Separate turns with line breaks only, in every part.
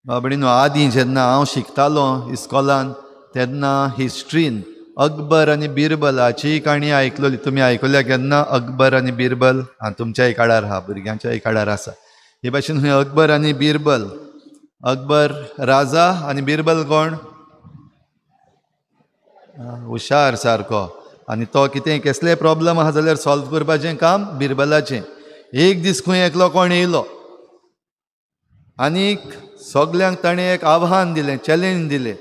बाबडीनो, आदीं जेन्ना हांव शिकतालो इस्कॉलान तेन्ना हिस्ट्रीन अकबर आनी बिरबल हाची काणी आयकलोली. तुमी आयकल्या केन्ना अकबर आनी बिरबल? आं, तुमच्याय काळार आहा, भुरग्यांच्याय काळार आसा. हे भाशेन खंय अकबर आनी बिरबल, अकबर राजा आनी बिरबल कोण? हुशार सारको. आनी तो कितें कसले प्रॉब्लम आहा जाल्यार सॉल्व करपाचें काम बिरबलाचें. एक दीस खंय एकलो कोण येयलो आनीक सगल्यांक ताणें एक आव्हान दिलें, चॅलेंज दिलें.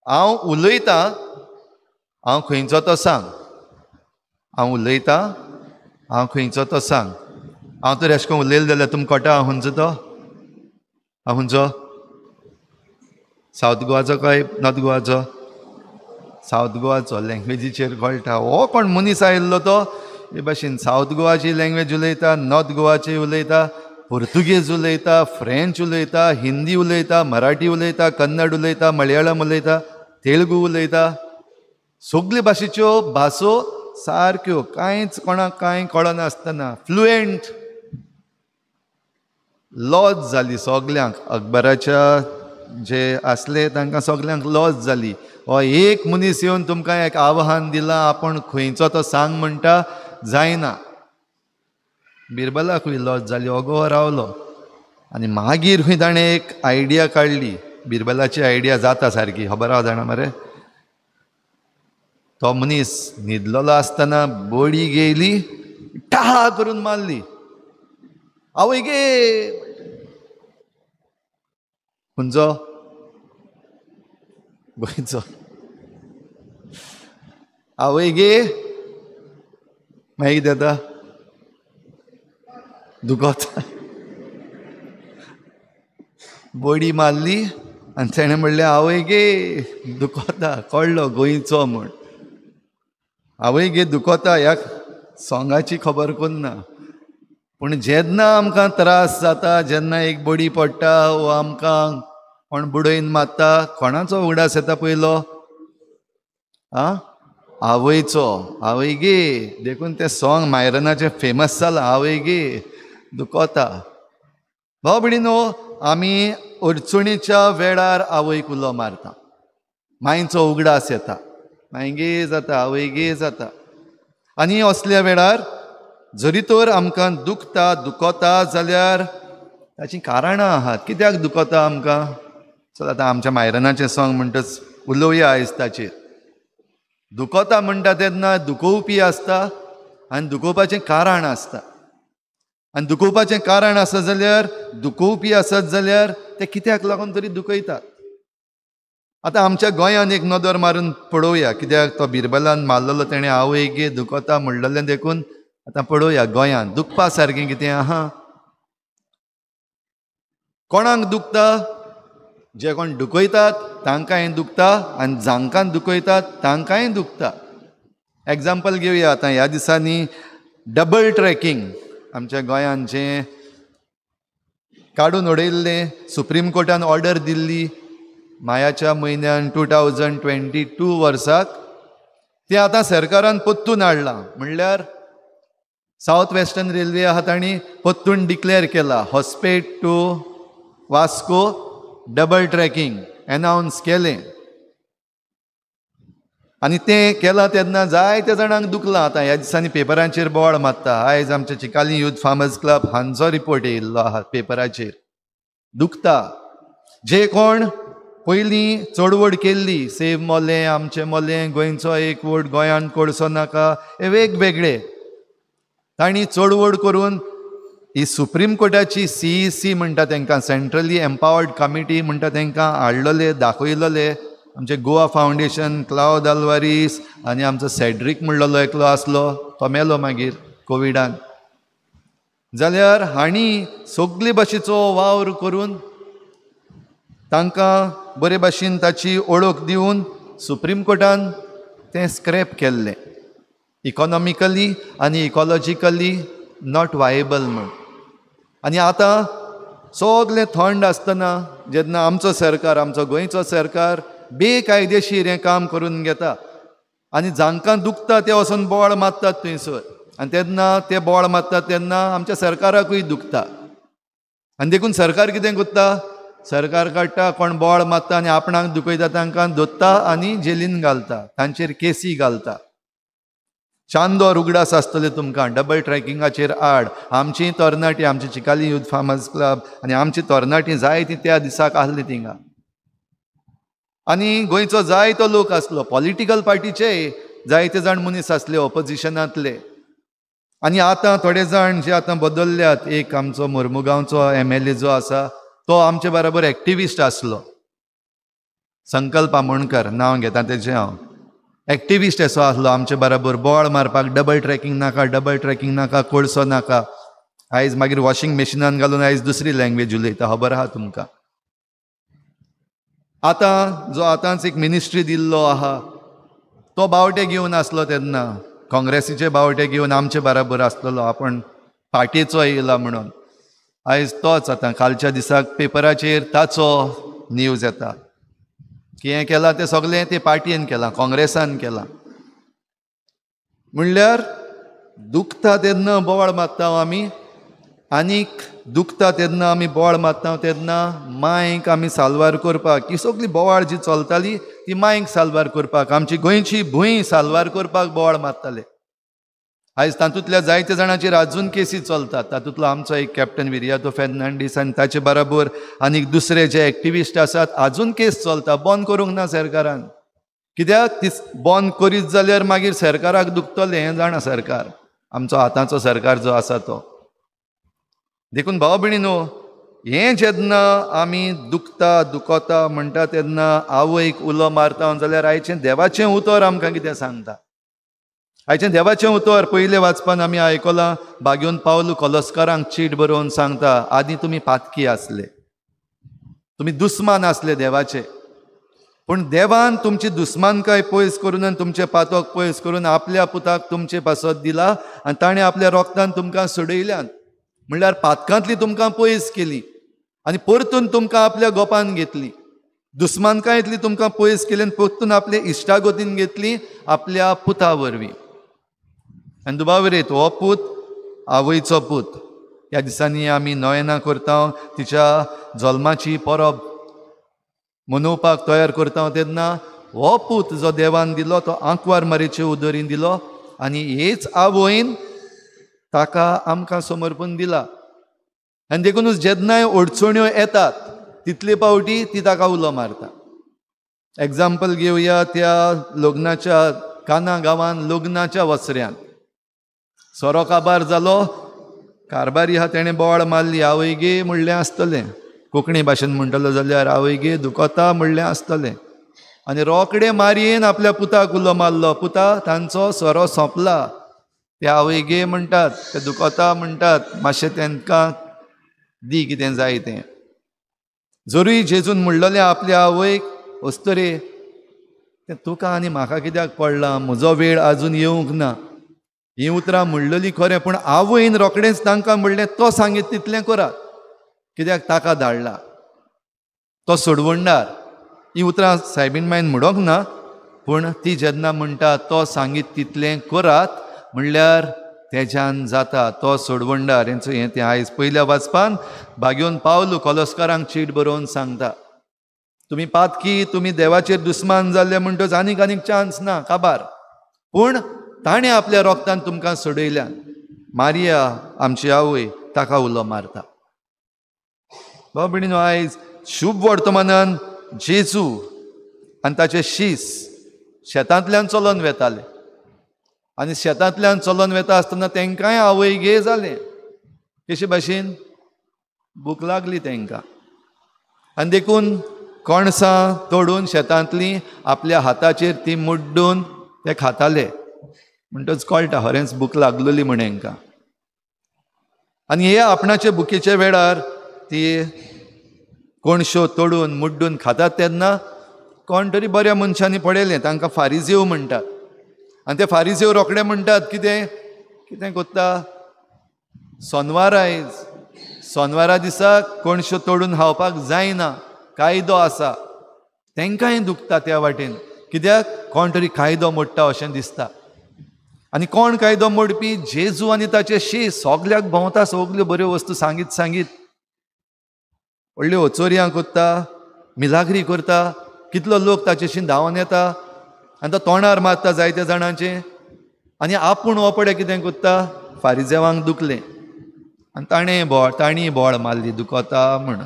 हांव उलयतां, हांव खंयचो तो सांग, हांव उलयतां, हांव खंयचो तो सांग. हांव तर अशें करून उलयलें जाल्यार तुमकां कळटा हांव खंयचो तो? हांव खंयचो? सावथ गोवाचो काय नॉर्थ गोवाचो? सावथ गोवाचो. लँग्वेजीचेर कळटा. हो कोण मनीस आयिल्लो तो हे भाशेन सावथ गोवाची लँग्वेज उलयता, नॉर्थ गोवाची उलयता, पुर्तुगेज उलयता, फ्रेंच उलयता, हिंदी उलयता, मराठी उलयता, कन्नड उलयता, मलयाळम उलयता, तेलुगू उलयता. सगळे भाशेच्यो भासो सारक्यो, कांयच कोणाक कांय कळनासतना फ्लुएंट. लॉज जाली सगल्यांक. अकबराच्या जे आसले तांकां सगल्यांक लॉज जाली. हो एक मनीस येवन तुमकां एक आव्हान दिलां, आपूण खंयचो तो सांग म्हणटा, जायना. बिरबलाकूय लॉज जाली, ओगो रावलो. आनी मागीर खंय ताणें एक आयडिया काडली. बिरबलाची आयडिया जाता सारकी, खबर आहा जाणा मरे. तो मनीस न्हिदलेलो आसतना बडी घेयली, ठा करून मारली. आवय गे! खंयचो? गोंयचो. आवय गे, मागीर कितें जाता? दुखोता. बडी मारली आनी तेणें म्हणलें आवय गे दुखोता, कळ्ळो गोंयचो म्हूण. आवय गे दुखोता ह्या सोंगाची खबर कोन्ना. पूण जेन्ना आमकां त्रास जाता, जेन्ना एक बडी पडटा वो आमकां कोण बुडयन मारता, कोणाचो उगडास येता पयलो? आं, आवयचो. आवय गे. देखून तें सोंग मायरनाचें फेमस जालां, आवय गे दुखोता. भाव भयणीनो, आमी अडचणीच्या वेळार आवयक उलो मारता, मांयचो उगडास येता, मांय गे जाता, आवय गे जाता. आनी असल्या वेळार जरी तर आमकां दुखता, दुखोता जाल्यार ताचीं कारणां आहात. कित्याक दुखोता आमकां? चल आतां आमच्या मायरनाचें सोंग म्हणटच उलोवया आयज ताचेर. दुखोता म्हणटा तेन्ना दुखोवपी आसता आनी दुखोवपाचें कारण आसता. आनी दुखोवपाचें कारण आसत जाल्यार, दुखोवपी आसत जाल्यार ते कित्याक लागून तरी दुखयतात. आतां आमच्या गोंयांत एक नदर मारून पळोवया, कित्याक तो बिरबलान मारलेलो तेणें आवय गे दुखोता म्हणलेलें, देखून आतां पळोवया गोंयांत दुखपा सारकें कितें आहा. कोणाक दुखता? जे कोण दुखयतात तांकांय दुखता आनी जांकां दुखयतात तांकांय दुखता. एग्जाम्पल घेवया आतां ह्या दिसांनी डबल ट्रॅकिंग आमच्या गोंयांत जें काडून उडयल्लें, सुप्रीम कोर्टान ऑर्डर दिल्ली मायाच्या म्हयन्यान 2022 वर्साक, तें आतां सरकारान परतून हाडलां. म्हणल्यार सावथ वेस्टर्न रेल्वे आहा तांणी परतून डिक्लेर केला Hospet to Vasco double tracking announce केलें. आनी तें केलां तेन्ना जायत्या जाणांक दुखलां. आतां ह्या दिसांनी पेपरांचेर बोवाळ मारता. आयज आमच्या चिकाली यूथ फार्मर्स क्लब हांचो रिपोर्ट येयल्लो आहा पेपराचेर. दुखता जे कोण पयलीं चळवळ केल्ली, सेव मोलें, आमचें मोलें, गोंयचो एक वोट, गोंयांत कोळसो नाका, हे वेगवेगळे तांणी चळवळ करून ही सुप्रीम कोर्टाची CEC म्हणटा तांकां, सेंट्रली एम्पावर्ड कमिटी म्हणटा तांकां हाडलेले, दाखयलेले. आमचे गोवा फावंडेशन, क्लावद आल्वारीस आनी आमचो सॅड्रीक म्हणलेलो एकलो आसलो, तो मेलो मागीर कोविडान. जाल्यार हांणी सगळे भाशेचो वावर करून तांकां बरे भाशेन ताची ओळख दिवन सुप्रीम कोर्टान तें स्क्रॅप केल्लें, इकॉनॉमिकली आनी इकॉलॉजिकली not viable म्हूण. आनी आतां सगळें थंड आसतना जेन्ना आमचो सरकार, आमचो गोंयचो सरकार बेकायदेशीर हें काम करून घेता आनी जांकां दुखता ते वचून बोवाळ मारतात थंयसर, आनी तेन्ना ते बोवाळ मारतात तेन्ना आमच्या सरकाराकूय दुखता. आनी देखून सरकार कितें करता, सरकार काडटा, कोण बोवाळ मारता आनी आपणाक दुखयता तांकां दोत्ता आनी जेलीन घालता, तांचेर केसी घालता. चांदोर उगडास आसतले तुमकां डबल ट्रॅकिंगाचेर आड आमची तरणाटी, आमची चिकाली यूथ फार्मर्स क्लब आनी आमची तरणाटी जायती त्या दिसाक आहली थिंगा. आनी गोंयचो जायतो लोक आसलो, पॉलिटिकल पार्टीचे जायते जाण मनीस आसले ऑपोजिशनांतले. आनी आतां थोडे जाण जे आतां बदल्ल्यात, एक आमचो मोर्मुगांवचो MLA जो आसा तो आमचे बराबर एक्टिविस्ट आसलो, संकल्प आमोणकर नांव घेता तेजें हांव, एक्टिविस्ट असो आसलो आमचे बराबर, बोवाळ मारपाक डबल ट्रॅकिंग नाका, डबल ट्रॅकिंग नाका, कोळसो नाका. आयज मागीर वॉशिंग मशिनान घालून आयज दुसरी लँग्वेज उलयता, खबर आहा तुमकां. आतां जो आतांच एक मिनिस्ट्री दिल्लो आहा तो बावटे घेवन आसलो तेन्ना, काँग्रेसीचे बावटे घेवन आमचे बराबर आसलेलो, आपण पार्टेचो येयला म्हणून. आयज तोच आतां कालच्या दिसाक पेपराचेर ताचो न्यूज येता की हें केलां तें सगळें ते पार्टयेन केलां, काँग्रेसान केलां. म्हणल्यार दुखता तेन्ना बोवाळ मारता आमी, आनीक दुखता तेन्ना आमी बोवाळ मारता तेन्ना मायक आमी साल्वार करपाक, ही सगळी बोवाळ जी चलताली ती मायक साल्वार करपाक, आमची गोंयची भूंय साल्वार करपाक बोवाळ मारताले. आयज तातूंतल्या जायत्या जाणांचेर आजून केसी चलतात. तातूंतलो आमचो एक कॅप्टन विरियातो फेर्नांडीस आनी ताचे बराबर आनीक दुसरे जे एक्टिविस्ट आसात आजून केस चलता, बंद करूंक ना सरकारान. कित्याक ती बंद करीत जाल्यार मागीर सरकाराक दुखतलें हें जाणा सरकार, आमचो आतांचो सरकार जो आसा तो. देखून भाव भयणीनो, हें जेन्ना आमी दुखता दुखता म्हणटा तेन्ना आवयक उलो मारता जाल्यार आयचें देवाचें उतर आमकां कितें सांगता. आयचें देवाचें उतर पयलें वाचपान आमी आयकलां, बागेवन पावलू कोलस्कारांक चीट बरोवन सांगता, आदीं तुमी पातकी आसले, तुमी दुस्मान आसले देवाचे, पूण देवान तुमची दुस्मानकाय पयस करून आनी तुमचें पातक पयस करून आपल्या पुताक तुमचे पासत दिला आनी ताणें आपल्या रोगतान तुमकां सोडयल्यान. म्हणल्यार पातकांतली तुमकां पयस केली आनी परतून तुमकां आपल्या गोपान घेतली, दुस्मानकायेंतली तुमकां पयस केली आनी परतून आपले इश्टागतीन घेतली आपल्या पुता वरवीं. आनी दुबावरेत हो पूत आवयचो पूत. ह्या दिसांनी आमी नोयना करता, तिच्या जल्माची परब मनोवपाक तयार करता तेन्ना हो पूत जो देवान दिलो तो आंकवार मारीचे उदरीन दिलो आनी हेच आवयन ताका आमकां समर्पण दिला. आनी देखूनच जेन्नाय अडचण्यो येतात तितले पावटी ती ताका उलो मारता. एग्जाम्पल घेवया त्या लग्नाच्या काना गांवान लग्नाच्या वसऱ्यान सोरो काबार जालो, कारबारी आहा तेणें बोवाळ मारली, आवय गे म्हणलें आसतलें, कोंकणी भाशेन म्हणटलो जाल्यार आवय गे दुखता म्हणलें आसतलें. आनी रोखडे मारयेन आपल्या पुताक उलो मारलो, पुता तांचो सोरो सोंपला. ते आवय गे म्हणटात, ते दुखता म्हणटात, मातशें तांकां दी कितें जाय तें. जरूय जेजून म्हणलेलें आपल्या आवयक, अस्तुरे तें तुका आनी म्हाका कित्याक पडलां, म्हजो वेळ आजून येवंक ना. हीं उतरां म्हणलेलीं खरें, पूण आवयन रोखडेंच तांकां म्हणलें तो सांगीत तितलें करात, कित्याक ताका धाडला तो सोडवणदार. हीं उतरां सायबीन मायन म्हणूंक ना, पूण ती जेन्ना म्हणटा तो सांगीत तितलें करात म्हणल्यार तेज्यान जाता, तो सोडवणदार. हेंचो हें तें आयज पयल्या वाचपान बागेवन पावलू कोलस्कारांक चीट बरोवन सांगता, तुमी पातकी, तुमी देवाचेर दुस्मान जाल्ले म्हणटच आनीक आनीक चान्स ना काबार, पूण ताणें आपल्या रोगतान तुमकां सोडयल्यान. मारिया आमची आवय ताका उलो मारता. भाव भयणीनो, आयज शुभ वर्तमानान जेजू आनी ताचे शीस शेतांतल्यान चलोन वेताले आनी शेतांतल्यान चलोन वेता आसतना तांकांय आवय गे जालें, कशे भाशेन भूक लागली तांकां. आनी देखून कणसां तोडून शेतांतलीं आपल्या हाताचेर ती मुड्डून ते खाताले. म्हणटच कळटा खरेंच भूक लागलेली म्हण हांकां. आनी हे आपणाचे भुकेच्या वेळार ती कोणश्यो तोडून मुड्डून खातात तेन्ना कोण तरी बऱ्या मनशांनी पळयलें, तांकां फारिजेव म्हणटात. आनी ते फारिजेव रोखडे म्हणटात, कितें कितें कोत्ता, सोनवार आयज, सोनवारा दिसा कोणश्यो तोडून खावपाक जायना, कायदो आसा. तांकांय दुखता त्या वाटेन, कित्याक कोण तरी कायदो मोडटा अशें दिसता. आनी कोण कायदो मोडपी, जेजू आनी ताचे शीस सगल्याक भोंवता, सगल्यो बऱ्यो वस्तू सांगीत सांगीत. व्हडल्यो ओचोरयां करता, मिलाग्री करता, कितलो लोक ताचेशी धांवन येता आनी तो तोंडार मारता जायत्या जाणांचे. आनी आपूण हो पळय कितें करता, फारिजेवांक दुखलें आनी तांणी बोळ मारली दुखता म्हण.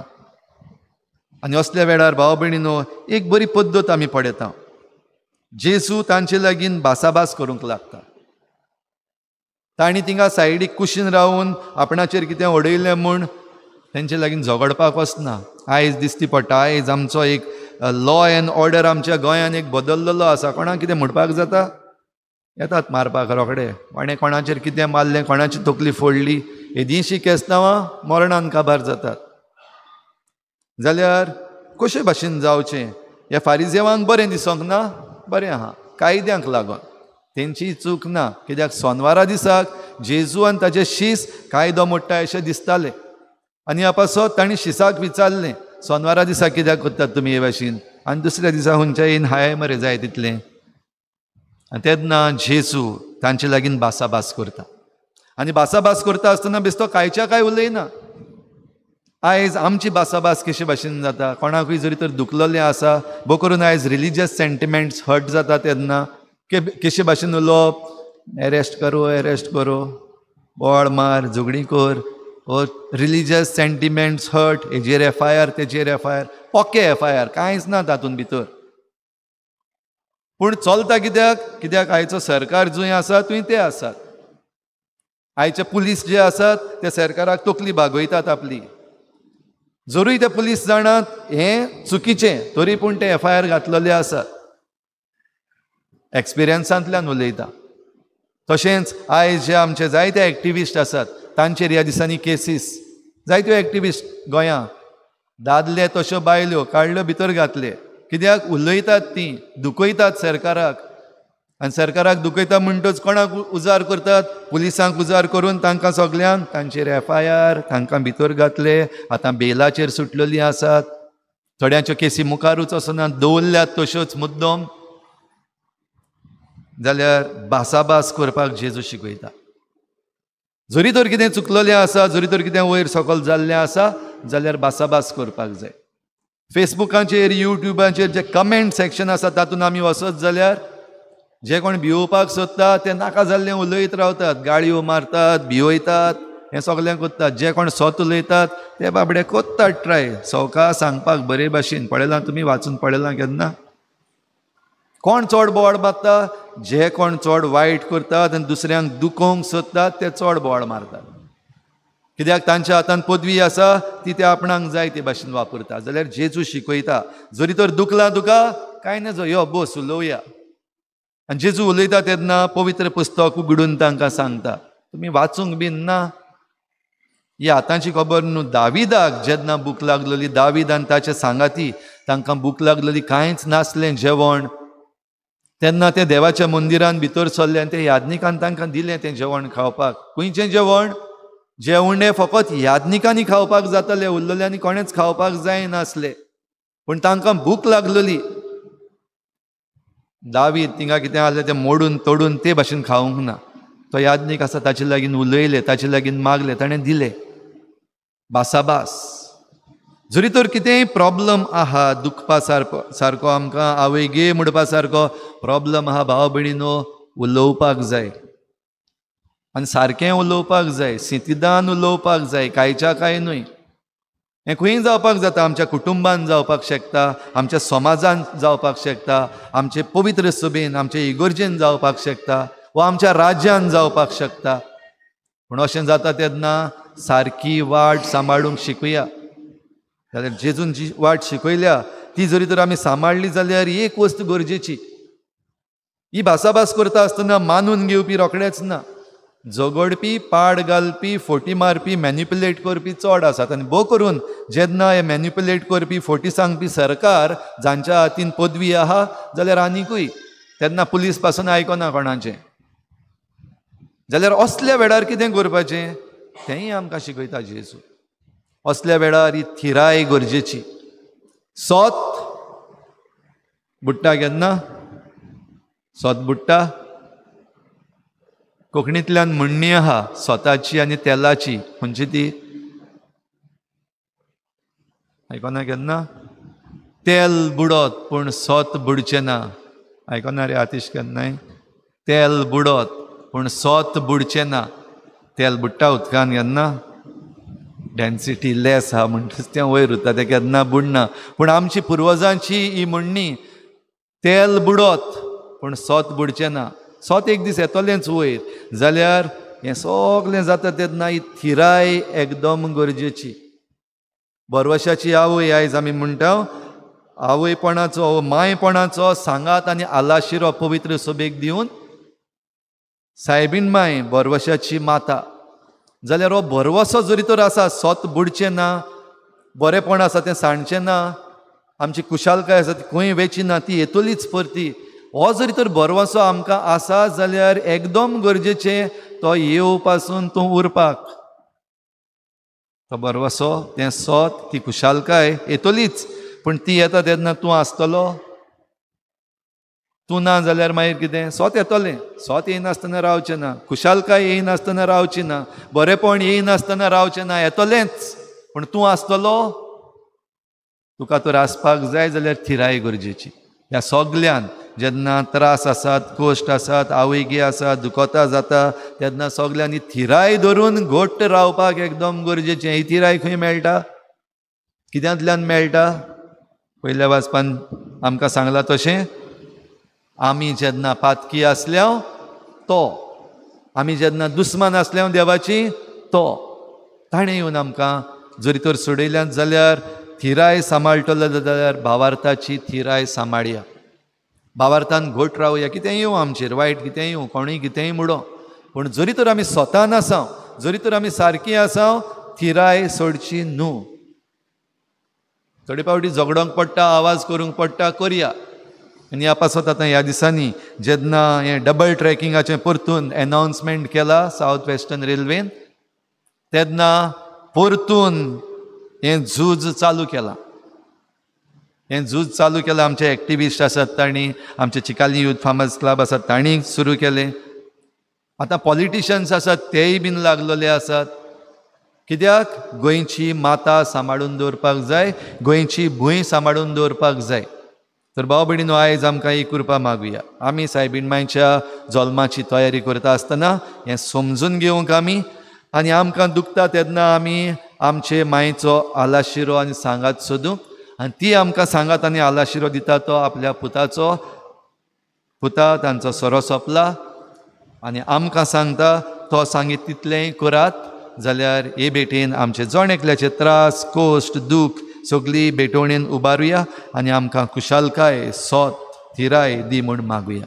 आनी असल्या वेळार भाव भयणीनो एक बरी पद्दत आमी पळयता. जेजू तांचे लागीं भासाभास करूंक लागता. तांणी थिंगा सायडीक कुशीन रावन आपणाचेर कितें उडयलें म्हूण तेंचे लागीं झगडपाक वचना. आयज दिसती पडटा, आयज आमचो एक लॉ एन्ड ऑर्डर आमच्या गोंयान एक बदल्लेलो आसा. कोणाक कितें म्हणपाक जाता, येतात मारपाक रोखडे. कोणें कोणाचेर कितें मारलें, कोणाची तकली फोडली, येदींशीं केस्तांवां मरणान काबार जातात. जाल्यार कशे भाशेन जावचें? ह्या फारिजेवांक बरें दिसोंक ना, बरें आहा कायद्यांक लागून तेंची चूक ना. कित्याक सोनवारा दिसाक जेजू आनी ताचे शीस कायदो मोडटा अशें दिसतालें. आनी ह्या पासत तांणी शिसाक विचारलें, सोनवारा दिसा कित्याक करतात तुमी हे भाशेन, आनी दुसऱ्या दिसा खंयच्या येन हाय मरे जाय तितलें. आनी तेन्ना जेजू तांचे लागीं भासाभास करता. आनी भासाभास करता आसतना बेस्तो कांयच्या कांय उलयना. आयज आमची भासाभास कशे भाशेन जाता, कोणाकूय जरी तर दुखलेलें आसा, बो करून आयज रिलिजियस सेंटिमेंट्स हर्ट जाता तेन्ना कशे भाशेन उलोवप, एरेस्ट करो एरेस्ट करो, बोळ मार, झगडीं कर, वो रिलिजियस सेंटिमेंट्स हर्ट, हेजेर एफ I R तेजेर एफ I R, पोके एफ I R, कांयच ना तातूंत भितर. पूण चलता कित्याक? कित्याक आयचो सरकार जंय आसा थंय ते आसात. आयचे पुलीस जे आसात ते सरकाराक तकली बागयतात आपली. जरूय ते पुलीस जाणात हें चुकीचें, तरी पूण ते एफ I R घातलेले आसात. एक्सपिरियन्सांतल्यान उलयता. तशेंच आयज जे आमचे जायते एक्टिविस्ट आसात तांचेर ह्या दिसांनी केसीस, जायत्यो एक्टिविस्ट गोंया दादले तश्यो बायल्यो काडल्यो भितर घातले. कित्याक उलयतात तीं, दुखयतात सरकाराक. आनी सरकाराक दुखयता म्हणटच कोणाक उजार करतात, पुलिसांक उजार करून तांकां सगल्यांक तांचेर एफ I R, तांकां भितर घातले. आतां बेलाचेर सुटलेलीं आसात, थोड्यांच्यो केसी मुखारूच वचना, दवरल्यात तश्योच मुद्दम. जाल्यार भासाभास करपाक जेजू शिकयता. जरी तर कितें चुकलेलें आसा, जरी तर कितें वयर सकयल जाल्लें आसा, जाल्यार भासाभास करपाक जाय. फेसबुकाचेर युट्यूबाचेर जे कमेंट सेक्शन आसा तातूंत आमी वचत जाल्यार जे कोण भियोवपाक सोदता ते नाका जाल्लें उलयत रावतात, गाळयो मारतात, भिवयतात, हें सगळें करतात. जे कोण सत उलयतात ते बाबडे कोत्तात ट्राय सवका सांगपाक बरे भाशेन. पळयलां तुमी, वाचून पळयलां केन्ना? कोण चड बोवाळ मारता? जे कोण चड वायट करतात आनी दुसऱ्यांक दुखोवंक सोदतात ते चड बोवाळ मारतात. कित्याक तांच्या हातान पदवी आसा ती ते आपणाक जाय ते भाशेन वापरता. जाल्यार जेजू शिकयता, जरी तर दुखलां तुका कांय नजो, यो बस उलोवया. आनी जेजू उलयता तेन्ना पवित्र पुस्तक उगडून तांकां सांगता, तुमी वाचूंक बीन ना. ही आतांची खबर न्हू. दाविदाक जेन्ना भूक लागलेली, दावीद आनी ताचे सांगाती तांकां भूक लागलेली, कांयच नासलें जेवण, तेन्ना ते देवाच्या मंदिरान भितर सरले आनी ते याज्ञिकान तांकां दिलें तें जेवण खावपाक. खंयचें जेवण? जेवणें फकत याज्ञिकांनी खावपाक जातालें, उरलेल्यांनी कोणेंच खावपाक जायनासलें. पूण तांकां भूक लागलेली. दावीद थिंगा कितें आहलें तें मोडून तोडून ते भाशेन खावंक ना. तो याज्ञीक आसा ताचे लागीं उलयलें, ताचे लागीं मागलें, ताणें दिलें. भासाभास. जरी तर कितेंय प्रॉब्लम आहा, दुखपा सारको सारको आमकां आवय गे म्हणपा सारको प्रॉब्लम आहा, भाव भयणीनो उलोवपाक जाय. आनी सारकें उलोवपाक जाय, सिंतिदान उलोवपाक जाय, कांयच्या कांय न्हय. हें खंय जावपाक जाता? आमच्या कुटुंबान जावपाक शकता, आमच्या समाजान जावपाक शकता, आमचे पवित्र सभेन, आमचे इगर्जेन जावपाक शकता, वा आमच्या राज्यान जावपाक शकता. पूण अशें जाता तेन्ना सारकी वाट सांबाळूंक शिकया. जाल्यार जेजून जी वाट शिकयल्या ती जरी तर आमी सांबाळ्ळी जाल्यार एक वस्त गरजेची, ही भासाभास करता आसतना मानून घेवपी रोखडेच ना. झगडपी, पाड घालपी, फोटी मारपी, मॅन्युपुलेट करपी चड आसात. आनी भोव करून जेन्ना हे मॅन्युपुलेट करपी, फोटी सांगपी सरकार जांच्या हातीन पदवी आहा जाल्यार आनिकूय तेन्ना पुलीस पासून आयकना कोणाचें. जाल्यार असल्या वेळार कितें करपाचें तेंय आमकां शिकयता जेजू. असल्या वेळार ही थिराय गरजेची. सोत बुडटा केन्ना? सोत बुडटा. कोंकणींतल्यान म्हणणी आहा सोताची आनी तेलाची. खंयची ती? आयकना केन्ना? तेल बुडत पूण सोत बुडचें ना. आयकना रे आतिश केन्नाय? तेल बुडत पूण सोत बुडचें ना. तेल बुडटा उदकान केन्ना? डेन्सिटी लेस आहा म्हणटच तें वयर उरता, तें केन्ना बुडना. पूण आमची पुर्वजांची ही म्हणणी, तेल बुडत पूण सोत बुडचें ना. सोत एक दीस येतलेंच वयर. जाल्यार हें सगलें जाता तेन्ना ही थिराय एकदम गरजेची. भरवशाची आवय आयज आमी म्हणटा, आवयपणाचो मायपणाचो सांगात आनी आलाशिरो पवित्र सभेक दिवन सायबीण माय भरवशाची माता. जाल्यार हो भरवसो जरी तर आसा, सोत बुडचें ना, बरेंपण आसा तें सांडचें ना, आमची कुशालकाय आसा ती खंय वेची ना, ती येतलीच परती, हो जरी तर भरवसो आमकां आसा जाल्यार एकदम गरजेचें तो येवपासून तूं उरपाक. तो भरवसो, तें सोत, ती खुशालकाय येतलीच, पूण ती येता तेन्ना तूं आसतलो. तूं ना जाल्यार मागीर कितें? सोत येतलें. सोत येयनासतना रावचें ना, खुशालकाय येयनासतना रावची ना, बरेंपण येयनासतना रावचें ना, येतलेंच, पूण तूं आसतलो. तुका तर आसपाक जाय जाल्यार थिराय गरजेची. ह्या सगल्यान जेन्ना त्रास आसात, कश्ट आसात, आवयगी आसा, दुखोता जाता, तेन्ना सगल्यांनी थिराय धरून घट्ट रावपाक एकदम गरजेचें. ही थिराय खंय मेळटा? कित्यांतल्यान मेळटा? पयल्या वाचपान आमकां सांगलां तशें, आमी जेन्ना पातकी आसल्याव तो, आमी जेन्ना दुस्मान आसल्याव देवाची तो, ताणें येवन आमकां जरी तर सोडयल्यान जाल्यार थिराय सांबाळटलो जाल्यार भावार्थाची थिराय सांबाळया. भावार्थान घट रावया. कितेंय येवं आमचेर, वायट कितेंय येवं, कोणूय कितेंय म्हणो, पूण जरी तर आमी स्वतान आसाव, जरी तर आमी सारकी आसाव, थिराय सोडची न्हू. थोडे फावटी झगडोंक पडटा, आवाज करूंक पडटा, करया. आनी ह्या पासत आतां ह्या दिसांनी जेन्ना हें डबल ट्रॅकिंगाचें परतून एनावन्समेंट केलां सावथ वेस्टर्न रेल्वेन, तेन्ना परतून हें झूज चालू केलां. हें झूज चालू केलां आमचे एक्टिविस्ट आसात तांणी, आमचे चिकाली यूथ फार्मर्स क्लब आसात तांणी सुरू केलें. आतां पॉलिटिशन्स आसात तेय बीन लागलेले आसात. कित्याक? गोंयची माता सांबाळून दवरपाक जाय, गोंयची भूंय सांबाळून दवरपाक जाय. तर भाव भयणीनो, आयज आमकां ही कृपा मागुया. आमी सायबीण मायच्या जल्माची तयारी करता आसतना हें समजून घेवंक आमी, आनी आमकां दुखता तेन्ना आमी आमचे मायचो आलाशिरो आनी सांगात सोदूंक, आनी ती आमकां सांगात आनी आलाशिरो दिता तो आपल्या पुताचो. पुता तांचो सोरो सोंपला आनी आमकां सांगता तो सांगीत तितलेंय करात, जाल्यार हे भेटेन आमचे जण एकल्याचे त्रास, कश्ट, दूख सगळी भेटवणेन उबारुया आनी आमकां खुशालकाय, सोत, थिराय दी म्हूण मागुया.